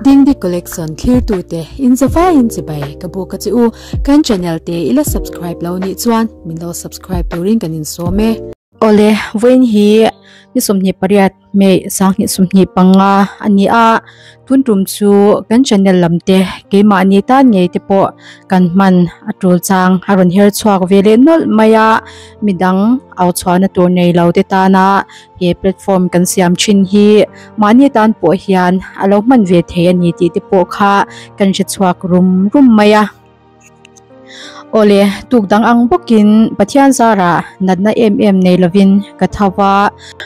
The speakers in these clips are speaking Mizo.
Dingdi Collection thlirtute in zavaiin chibai ka buk a che u. Kan channel te i la subscribe lo nih chuan min lo subscribe turin kan insawm e. Awle, vawiin hi ni 28 May 2025 a ni a, tun tum chu kan channel lam te keimahni tan ngei te pawh kan hman a tul chang a rawn her chhuak ve leh nawlh mai a, midang au chhuahna tur nei lo te tana he platform kan siam thin hi mahni tan pawh hian a lo hman ve thei a ni tih te pawh kha kan hre chhuak rum rum mai a. Awle, tuk dang ang bawkin Pathian zarah natna em em nei lovin ka tho va,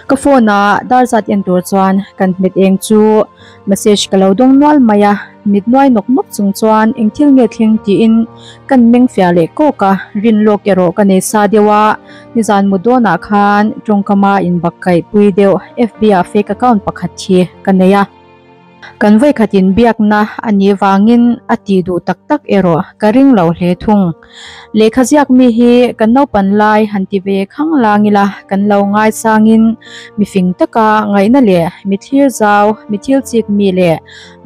ka phone a dar zat en tur chuan kan hmet eng chu message ka lo dawng nual mai a, mit nuai nawk nawk chung chuan eng thil nge thleng tiin kan meng fiah leh kawk a, rin lawk erawh ka nei sa deuh a, nizan mut dawnah khan tawngkama inbakkaih pui deuh FB ah fake account pakhat hi ka nei a. Kan vawikhat inbiakna a nih vangin a tih duh tak tak erawh ka ring lo hle thung. Lehkha ziak mi hi kan naupan lai han ti ve khang lang ila kan lo ngaisangin mi fing taka ngaihna leh mi thlir zau, mi thil chik mi leh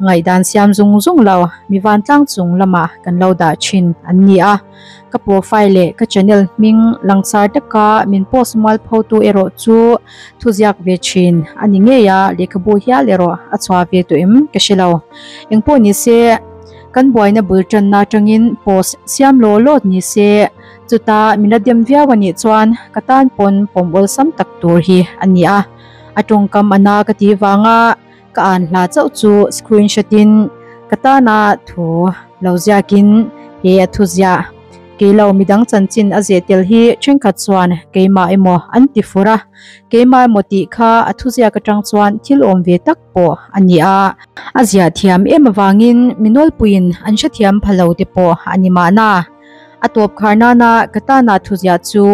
ngaihdan siam zung zung lo mi vantlang chung lamah kan lo dah thin an ni a. Ka profile leh ka channel hming langsar taka min post mualphotu erawh chu Thuziak ve thin a ni ngei a, lehkhabu hial erawh a chhuah ve tawh em ka hre lo. Engpawh ni se, kan buaina bul tanna atangin post siam law lawt ni se, chuta min la dem viau a nih chuan ka tan pawn pawm awlsam tak tur hi a ni a. A tawngkam a na ka tih vanga ka an hla chauh chu screenshot in ka tana thu lo ziakin he a thuziah. Kei lo midang chanchin a zeh tel hi thenkhat chuan keimah emaw an ti fur a, keimah emaw tih kha a thuziak atang chuan thil awm ve tak pawh a ni a. A ziah thiam em avangin mi nawlpuiin an hrethiam pha lo te pawh a ni mahna. A tawp khar nana ka tana thuziah chu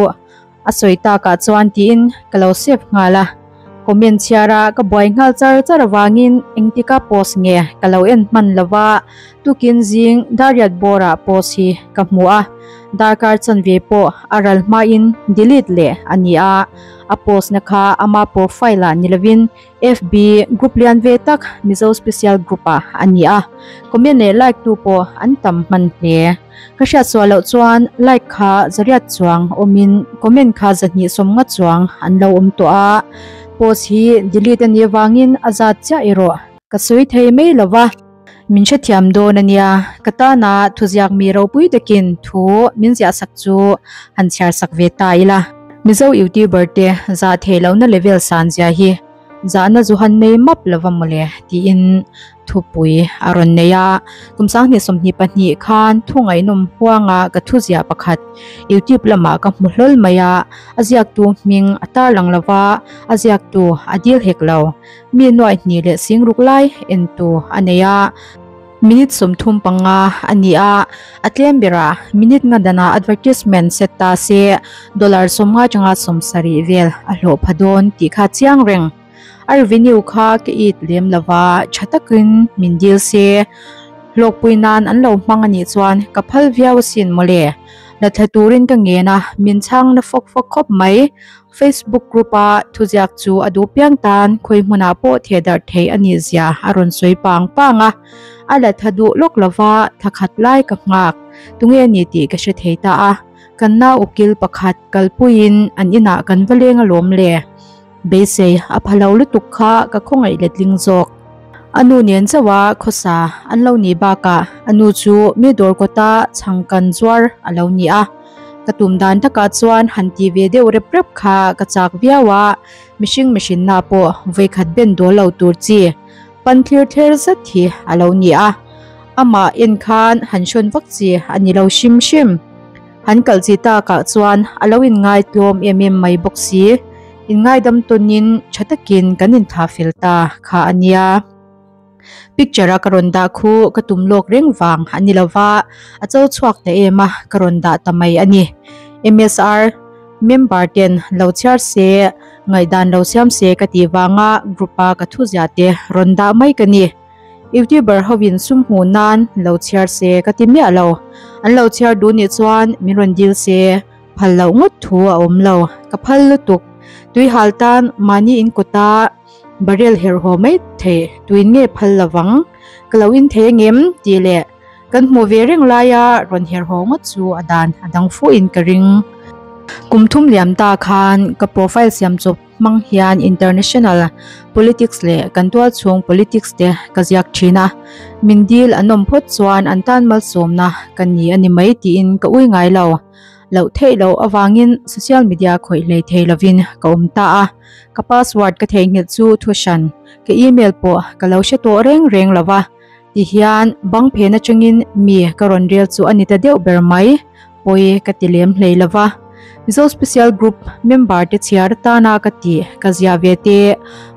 A sawi takah chuan tiin ka lo save nghal a, comment chhiar a ka buai nghal char char avangin engtika post nge ka lo en hman lo va, tukin zing Dariat bawrah post hi ka hmu a, darkar chanve pawh a ral hmain delete leh a ni a, a post na kha ama profile ah ni lovin FB group lian ve tak Mizo Special Group ah a ni a, comment leh like tu pawh an tam hman hle. Ka hriat suah loh chuan like kha zariat chuang awmin comment kha zahnih sawmnga chuang an lo awm tawh a, post hi delete a nih avangin a zat chiah erawh ka sawi thei mai lo va. Min hrethiam dawn a nia, ka tana thuziak mi ropui takin thu min ziahsak chu han chhiarsak ve ta ila. Mizo youtuber te zah theih lohna level san zia hi zahna zu han nei map lova mawle tiin thupui a rawn nei a. Kum 2022 khan thu ngaihnawm huanga ka thuziah pakhat youtube lamah ka hmu hlawl mai a, a ziaktu hming a tarlang lova, a ziaktu a dil hek lo. Mi nuaih hnih leh sing ruk lai entu a nei a, minute 35 a ni a, a tlem berah minute nga danah advertisement set ta se dollar 50 atanga 70 vel a hlawh pha dawn tih kha chiang reng. A revenue kha ka it lem lova tha takin min dil se, hlawkpui nan an lo hmang a nih chuan ka phal viau asin mawle. La thla turin ka ngen a, min chhang na fawk fawk khawp mai. Facebook group a thuziak chu a duh piang tan khawi hmunah pawh theh darh theih a nih zia a rawn sawi pang pang a, a la tha duh lawk lova tha khat lai ka nghak tunge ni tih ka hre thei ta a, kan nau ukil pakhat kalpuiin an inah kan va leng alawm le, beisei a pha lo lutuk kha ka khawngaih letling zawk. A nu nen chauh a khawsa an lo nih bakah a nu chu mi dawr kawta chhangkan zuar a lo ni a. Ka tum dan takah chuan han ti ve deuh rep rep kha ka chak viau a, mihring mihrinna pawh vawikhat ben dawl lo tur chi pan thlir thler zet hi a lo ni a. Amah en khan han hrawn vak chi a ni lo hrim hrim. Han kal chi takah chuan a lo inngai tlawm em em mai bawk si. Inngaidam tawnin tha takin kan inthlah fel ta kha a nia. Picture a ka rawn dah khu ka tum lawk reng vang a ni lova, a cho chhuak ta em a, ka rawn dah ta mai a ni. MSR member ten lo chhiar se, ngaihdan lo siam se ka tih vanga group a ka thu ziah te rawn dah mai ka ni. Youtuber hovin sum hmuh nan lo chhiar se ka ti miah lo. An lo chhiar duh nih chuan min rawn dil se. Phal loh ngawt thu a awm lo, ka phal lutuk. Tuihal tan mahni in kawta Barrel herh haw mai theih tuin nge phal lovang? Ka lo in thei angem? tih leh kan hmuh ve reng laia rawn herh haw ngawt chu a dan a dang fuhin ka ring. Kum thum liam ta khan ka profile siam chawp hmang hian international politics leh kan tualchhung politics te ka ziak thin a, min dil an awm phawt chuan an tan malsawmna ka ni a ni mai tiin ka ui ngai lo. Loh theih loh avangin social media khawih hlei thei lovin ka awm ta a, ka password ka theihnghilh chu thu hran, ka email pawh ka lo hre tawh reng reng lo va, tihian bang phen atangin mi ka rawn rel chu a ni ta deuh ber mai, pawi ka ti lem hlei lo va. Mizo Special Group member te chhiar atana ka tih ka ziah ve te,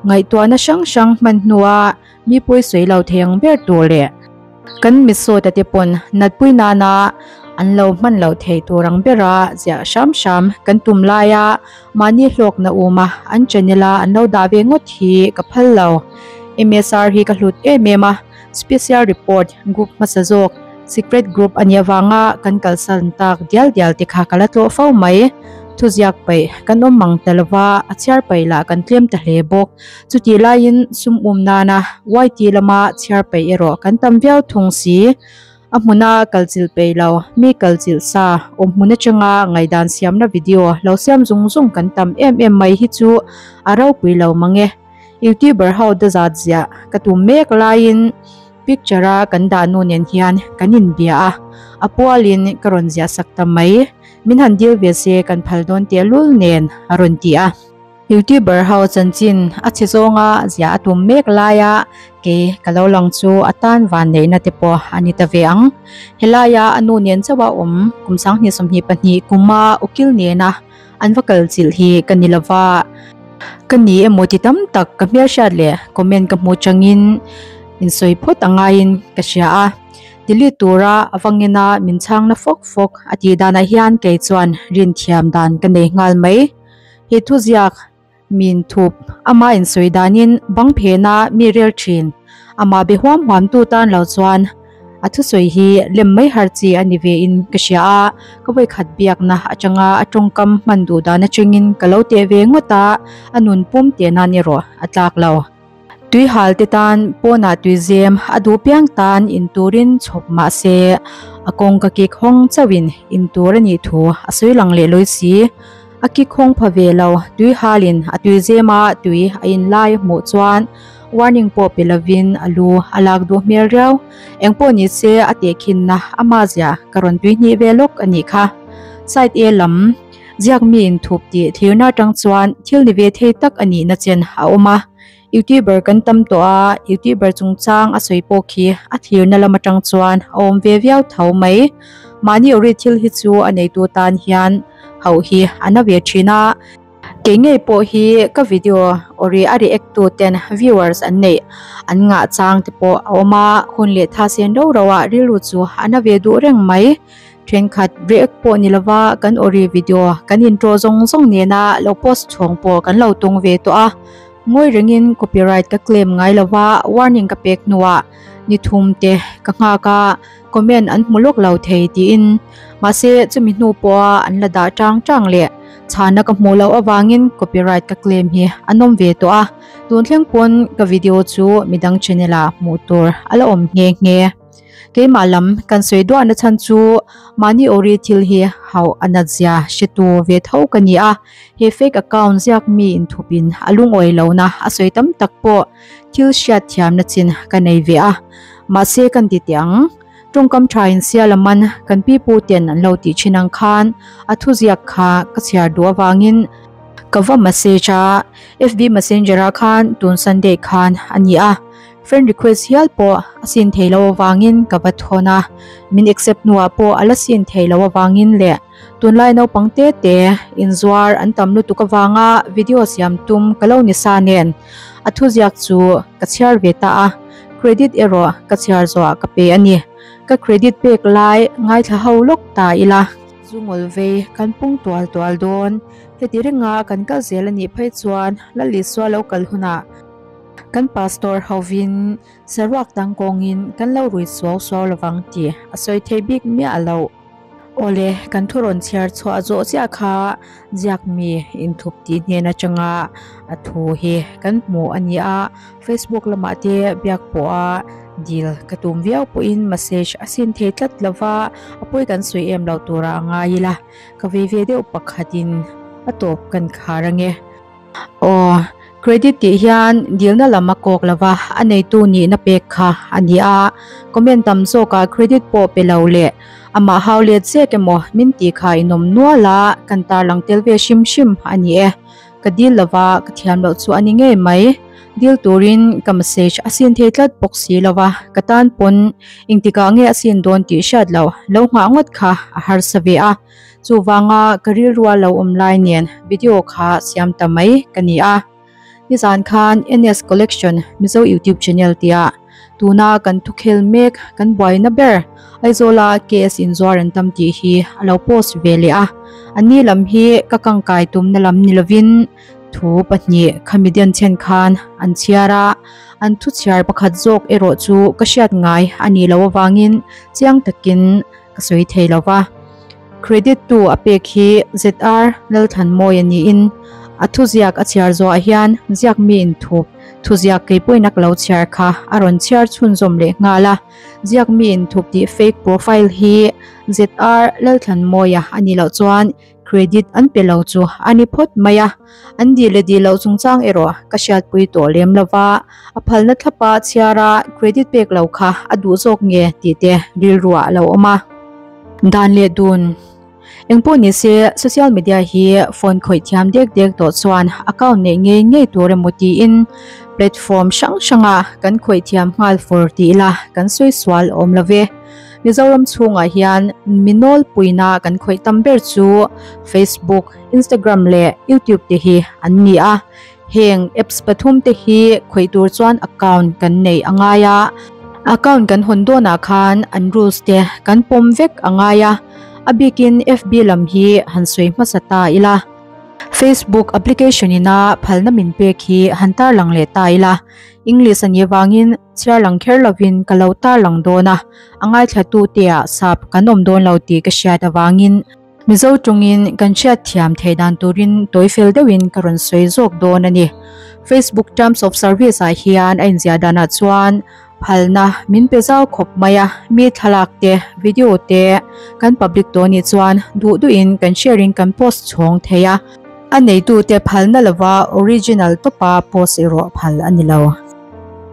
ngaihtuahna hrang hrang hman hnua mi pawi sawi lo thei ang ber tur leh kan misawta te pawn natpui nana an lo hman loh theih tur ang bera ziah hram hram kan tum laia mahni hlawkna uma an channel a an lo dah ve ngawt hi ka phal lo. MSR hi ka hlut em em a, Special Report group hmasa zawk Secret group a nih avanga kan kalsan tak dial dial te kha ka la tlawh fo mai. Thuziak paih kan awm mang ta lova, a chhiar paih lah kan tlem ta hle bawk. Chutih laiin sum um nana YT lama chhiar peih erawh kan tam viau thung si. A hmuna kal chilh peih lo, mi kal chilh sa awm hmun atanga ngaihdan siamna video lo siam zung zung kan tam em em mai hi chu a ropui lo mang e. Youtuber ho dazat ziah ka tum mek laiin picture a kan dah nu nen hian kan inbia a, a pualin ka rawn ziah sak ta mai. Min han dil ve se kan phal dawn tehlul nen a rawn ti a. Youtuber ho chanchin a chhe zawnga ziah a tum mek laia kei ka lo lang chu a tan van neihna te pawh a ni ta ve ang. Helaia a nu nen chauha awm kum 2022 kuma ukil nena an va kal chilh hi ka ni lova. Ka ni emaw ti tam tak ka hmelhriat leh comment ka hmuh changin insawi phawt a ngaiin ka hria a. Delete tura a va ngena min chhangna fawk fawk a tih danah hian kei chuan rinthiam dan ka nei nghal mai. He thuziak min thup ama insawi danin bang phena mi rel thin. Amah be huam huam tu tan lo chuan a thusawi hi lem mai har chi a ni ve in ka hria a, ka vawikhat biakna atanga a tawngkam hman duh dan atangin ka lo teh ve ngawt a, a nun pum teh nan erawh a tlak lo. Tuihal te tan pawnah tuizem a duh piang tan in turin chhawp mah se a kawngka kik hawng chauhin in tur a nih thu a sawi lang leh lawi si. A kik hawng pha ve lo, tuihalin a tuizem a tui a in lai a hmuh chuan warning pawh pe lovin a lu a lak duh hmel riau. Engpawh ni se a tehkhinna ama ziah ka rawn tuihnih ve lawk a nih kha. Side A lam ziak mi inthup tih thlirna atang chuan thil ni ve thei tak a nihna chen a awm a. Youtuber kan tam tawh a, youtuber chungchang a sawi pawh khi a thlirna lam atang chuan a awm ve viau tho mai. Mahni ori thil hi chu a neitu tan hian hauh hi a na ve thin a. Kei ngei pawh hi ka video ori a react tu ten viewers an neih an ngah chang te pawh a awm a, hun leh tha sen rau rau ah rilru chu a na ve duh reng mai. Thenkhat react pawh ni lova kan ori video kan intro zawng zawng nena lo post chhawng pawh kan lo tung ve tawh a. Ngawi rengin copyright ka claim ngai lova warning ka pek hnuah ni thum te ka nghak a, comment an hmu lawk lo thei tiin. Mahse chumi hnu pawha an la dah tang tang leh chhana ka hmuh loh avangin copyright ka claim hi a nawm ve tawh a, tun thleng pawn ka video chu midang channel ah hmuh tur a la awm nghe nghe. Keimah lam kan sawi duahna chhan chu mahni ori thil hi hauh a nat zia hretu ve tho ka ni a, he fake account ziak mi inthupin a lungawi lohna a sawi tam tak pawh thil hriat thiamna chin ka nei ve a. Mahse kan ti teh ang, tawngkam tha in sial a man kan pipu ten an lo tih thin ang khan a thuziak kha ka chhiar duh avangin ka va message a, FB messenger ah khan tun Sunday khan a ni a. Friend request hial pawh a sin thei lo avangin ka va thawn a, min accept hnuah pawh a la sin thei lo avangin leh tunlai naupang te te inzuar an tam lutuk avanga video siam tum ka lo ni sa nen a thuziak chu ka chhiar ve ta a, credit erawh ka chhiar zawhah ka pe a ni. Ka credit pek lai ngaithla ho lawk ta ila. Zu ngawl vei kan pung tual tual dawn. Heti renga kan kal zel a nih phei chuan Lalisua lo kal hunah Kan pastor hovin saruak tang kawngin kan lo rui suau suau lovang tih a sawi thei bik miah loh. Awle, kan thu rawn chhiar chhuah zawh chiah kha ziak mi inthup tih hnen atanga a thu hi kan hmuh a ni a, Facebook lamah te biak pawha dil ka tum viau pawhin message a sin thei tlat lova, a pawi kan sawi em lo turah a ngai ila, ka vei ve deuh pakhatin a tawp kan khar ange. Aw, credit tih hian dilna lam a kawk lova, a neitu nihna pek kha a ni a. Comment tam zawkah credit pawh pe lo leh amah hau let zek emaw min tih kha inawm nual a, kan tarlang tel ve hrim hrim a ni e. Ka dil lova ka thiam loh chu a ni ngei mai. Dil turin ka message a sin thei tlat bawk si lova, ka tan pawn engtikah nge a sin dawn tih hriat loh lo nghah ngawt kha a harsa ve a. Chuvanga ka rilrua lo awm lai nen video kha siam ta mai ka ni a. Nizan khan NS Collection Mizo YouTube channel tia tuna kan thukhel mek kan buaina ber Aizawla KS inzuar an tam tih hi a lo post ve leh a. Anni lam hi ka kangkai tumna lam ni lovin thu pahnih khami denchhen khan an chhiar a, an thu chhiar pakhat zawk erawh chu ka hriat ngai a nih loh avangin chiang takin Ka sawi thei lo va. Credit tu a pek hi ZR Lalthlanmawia niin a thuziak a chhiar zawhah hian ziak mi inthup thuziak kei pawhin a ka lo chhiar kha a rawn chhiar chhunzawm leh nghal a. Ziak mi inthup tih fake profile hi ZR Lalthlanmawia a nih loh chuan Credit an pe lo chu a ni phawt mai a, an dih leh dih loh chungchang erawh ka hriatpui tawh lem lo va, a phalna thlapa chhiara credit pek lo kha a duh zawk nge tih te rilruah a lo awm a. Dan leh dun. Engpawh ni se, social media hi phone khawih thiam dek dek tawh chuan account neih ngei ngei tur emaw tiin platform hrang hranga kan khawih thiam nghal fur tih ila kan sawi sual awm lo ve. Mizoram chhungah hian mi nawlpuina kan khawih tam ber chu Facebook, Instagram leh YouTube te hi an ni a. Heng apps pathum te hi khawih tur chuan account kan neih a ngai a. Account kan hawn dawnah khan an rules te kan pawm vek a ngai a. A bikin FB lam hi han sawi hmasa ta ila. Facebook application ina phalna min pek hi han tarlang leh ta ila. English a nih avangin Chhiar lang kher lovin ka lo tar lang dawn a, a ngaithlatute ah sap kan awm dawn lo tih ka hriat avangin Mizo tawngin kan hriat thiam theih dan turin tawi fel deuhin ka rawn sawi zawk dawn a ni. Facebook Terms of Service ah hian a inziah danah chuan phalna min pe zau khawp mai a, mi thlalak te, video te kan public tawh nih chuan duh duhin kan share in kan post chhawng thei a, a neitute phalna lova original tawpa post erawh phal a ni lo.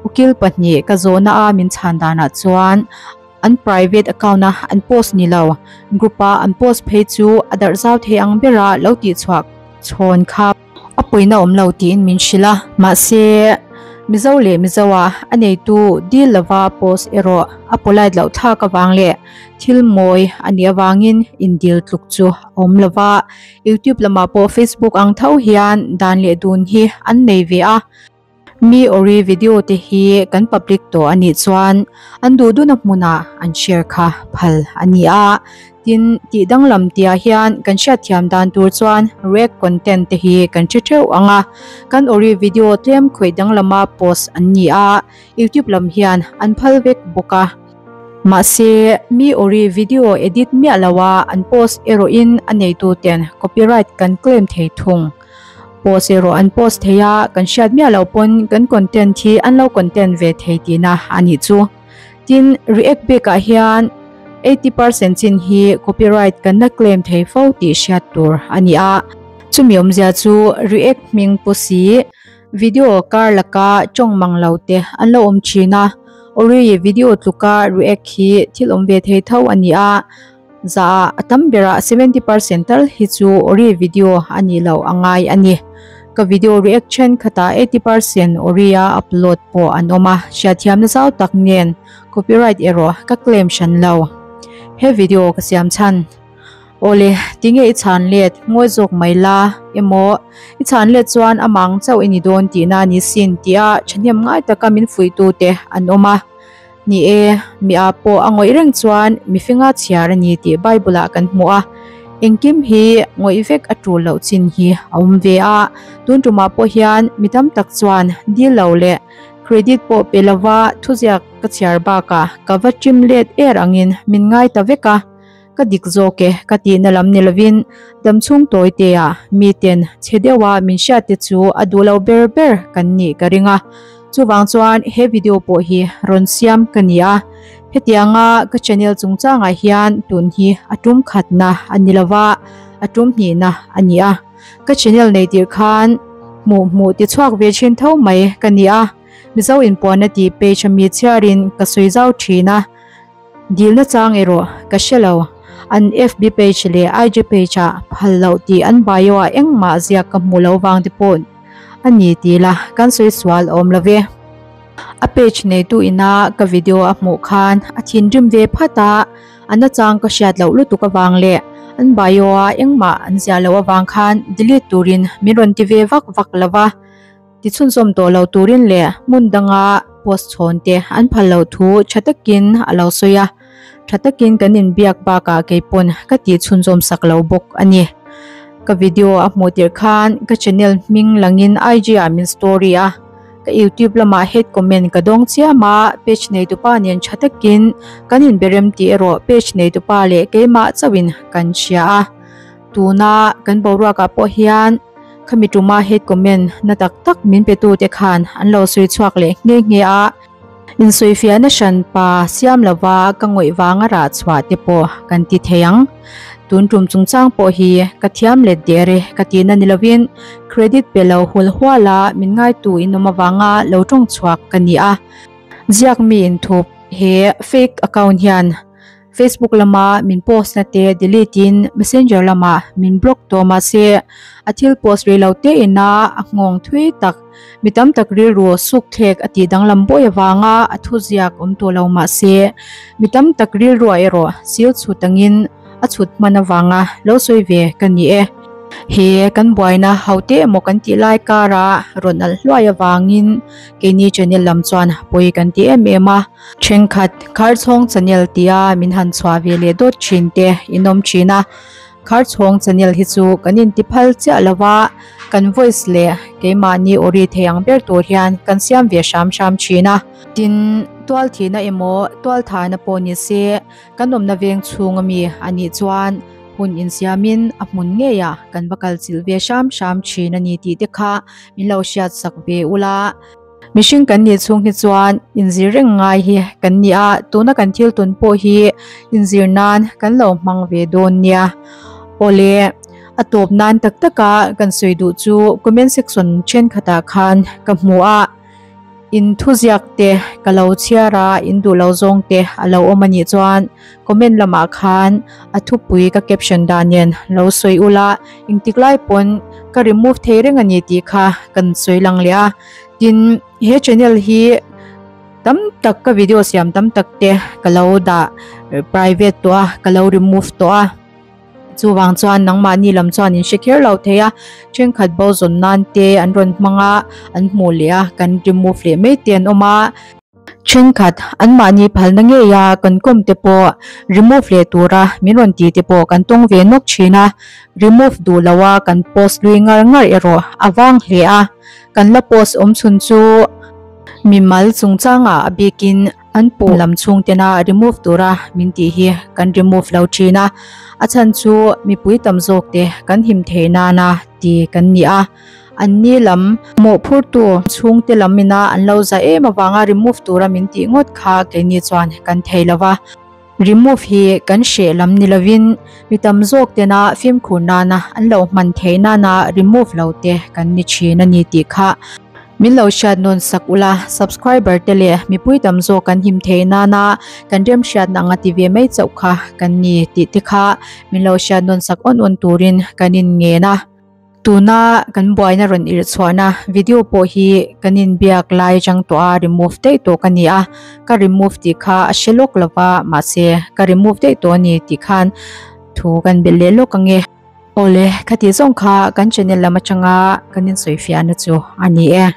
Ukil pahnih ka zawhna a min chhan danah chuan an private account a an post ni lo, group a an post phei chu a darh zau thei ang bera lo tihchhuah chhawn kha a pawina awm lo tiin min hrilh a. Mahse, Mizo leh Mizo a a neitu dil lova post erawh a polite loh thlak avang leh thil mawi a nih avangin indil tluk chu a awm lova. YouTube lamah pawh Facebook ang tho hian dan leh dun hi an nei ve a. Mi ori video te hi kan public tawh a nih chuan an duh duna hmunah an share kha phal a ni a. Tin, tih danglam tihah hian kan hriatthiam dan tur chuan react content te hi kan hre theuh ang a. Kan ori video tlem khawih danglama post an ni a, YouTube lam hian an phal vek bawk a. Mahse, mi ori video edit miah loa an post erawhin a neituten copyright kan claim thei thung. Post erawh an post thei a, kan hriat miah loh pawn kan content hi an lo content ve thei tihna a nih chu. Tin, react bikah hian 80% chin hi copyright kan la claim thei fo tih hriat tur a ni a. Chumi awmzia chu react hming pu si, video kar laka tawng mang lo te an lo awm thin a, ori video tluka react hi thil awm ve thei tho a ni a. Za a tam berah 70% tal hi chu ori video a nih loh a ngai a ni. Ka video react thenkhatah 80% ori a upload pawh an awm a, hriatthiamna zau tak nen copyright erawh ka claim hran lo. He video ka siam chhan. Awle, tinge i chhan let ngawi zawk mai la emaw i chhan let chuan a mang chauh i ni dawn tihna a ni sin tia thahnem ngai taka min fuihtute an awm a. Ni e, mi a pawh a ngawih reng chuan mihringa chhiar a ni tih Bible-ah kan hmu a. Engkim hi ngawih vek a tul loh chin hi a awm ve a. Tun tumah pawh hian mi tam tak chuan deal lo leh credit pawh pe lova thuziak ka chhiar bakah ka va trim let er angin min ngai ta vek a. Ka dik zawk e ka tihna lam ni lovin damchhung tawi te ah miten chhe deuha min hriat te chu a duh lo ber ber kan nih ka ring a. Chuvang chuan he video pawh hi rawn siam ka ni a. Hetianga ka channel chungchangah hian tun hi a tum khatna a ni lova, a tum hnihna a ni a. Ka channel nei tirh khan hmuh hmuh ti chhuak ve thin tho mai ka ni a. Mizo inpuanna tih page ami chhiarin ka sawi zau thin a. Dilna chang erawh ka hre lo. An FB page leh IG page ah phal loh tih an bio ah engmah ziak ka hmuh lo vang te pawh a ni ti la kan sawi sual awm lo ve. A page neitu ina ka video a hmuh khan a thinrim ve phat a, a nachang ka hriat loh lutuk avang leh an bio ah engmah an ziah loh avang khan delete turin min rawn ti ve vak vak lo va. Ti chhunzawm tawh lo turin leh hmun danga post chhawn te an phal loh thu tha takin a lo sawi a, tha takin kan inbiak bakah keipawn ka tih chhunzawm sak lo bawk a ni. Ka video a hmuh tirh khan ka channel hming langin IG ah min story a, ka YouTube lamah hate comment ka dawng chiam a, page neitupa nen tha takin kan inberem tih erawh page neitupa leh keimah chauhin kan hria a. Tuna kan boruakah pawh hian khami tuma hate comment na tak tak min petu te khan an lo sawi chhuak leh nghe nghe a, insawifiahna hran pa siam lova ka ngawih vanga rah chhuah te pawh kan ti thei ang. Tun tum chungchang pawh hi ka thiam let der e ka tihna ni lovin credit pe lo hul hual a min ngaitu in awm avanga lo tawng chhuak ka ni a. Ziak mi inthup he fake account hian Facebook lama min post na te delete in messenger lamah min block tawh mahse a thil post rei lo te ina a nghawng thui tak mi tam tak rilru suk thlek a tih danglam bawi avanga a thuziak awm tawh lo mahse mi tam tak rilruah erawh sil chhut angin a chhut hman avanga lo sawi ve ka ni e. He kan buaina hote emaw kan tih lai kara rawn alh hluai avangin keini channel lam chuan pawi kan ti em em a. Thenkhat Kharchhawng channel tia min han chhuah ve leh dawt thin te in awm thin a, Kharchhawng channel hi chu kan inti phal chiah lo va, kan voice leh keimahni awri thei ang ber tur hian kan siam ve hram hram thin a. Tin, tualthihna emaw tualthahna pawh ni se kan awmna veng chhung ami a nih chuan hun insiamin a hmun ngeiah kan va kal chilh ve hram hram thin a ni tih te kha min lo hriat sak ve ula. Mihring kan nih chhung hi chuan inzir reng ngai hi kan ni a, tuna kan thil tawn pawh hi inzir nan kan lo hmang ve dawn nia. Awle, a tawp nan tak taka kan sawi duh chu comment section thenkhatah khan ka hmu a, in thuziak te ka lo chhiar a, in duh lo zawng te a lo awm a nih chuan comment lamah khan a thupui ka caption dan nen lo sawi ula, engtik lai pawn ka remove thei reng a ni tih kha kan sawi lang leh a. Tin, he channel hi tam tak ka video siam tam tak te ka lo dah private tawh a, ka lo remove tawh a. Chuvang chuan nangmahni lam chuan in hre kher lo thei a, thenkhat bo zawn nan te an rawn hmang a, an hmuh leh a, kan remove leh mai te an awm a. Thenkhat anmahni phalna ngeia kan kawm te pawh remove leh tura min rawn tih te pawh kan tawng ve nawk thin a, remove duh loa kan post lui ngar ngar erawh a vang hle a, kan la post awm chhun chu mimal chungchangah a bikin an puh lam chhung tena remove tura min tih hi kan remove lo thin a, a chhan chu mipui tam zawk te kan him theih nana ti kan ni a. An ni lam mawhphurtu chhungte lam ina an lo za em avanga remove tura min tih ngawt kha keini chuan kan thei lo va. Remove hi kan hreh lam ni lovin mi tam zawk tena fimkhur nana an lo hman theih nana remove lo te kan ni thin a ni tih kha min lo hriat nawn sak ula, subscriber te leh mipui tam zawk kan him theih nana kan remhriatna anga ti ve mai chauh kha kan ni tih te kha min lo hriat nawn sak awn awn turin kan inngen a. Tuna kan buaina rawn irh chhuahna video pawh hi kan inbiak lai atang tawh a remove daih tawh ka ni a, ka remove tih kha a hre lawk lo va mahse ka remove daih tawh a ni tih khan thu kan belh leh lawk ange. Awle, khati zawng kha kan channel lam atanga kan insawifiahna chu a ni e.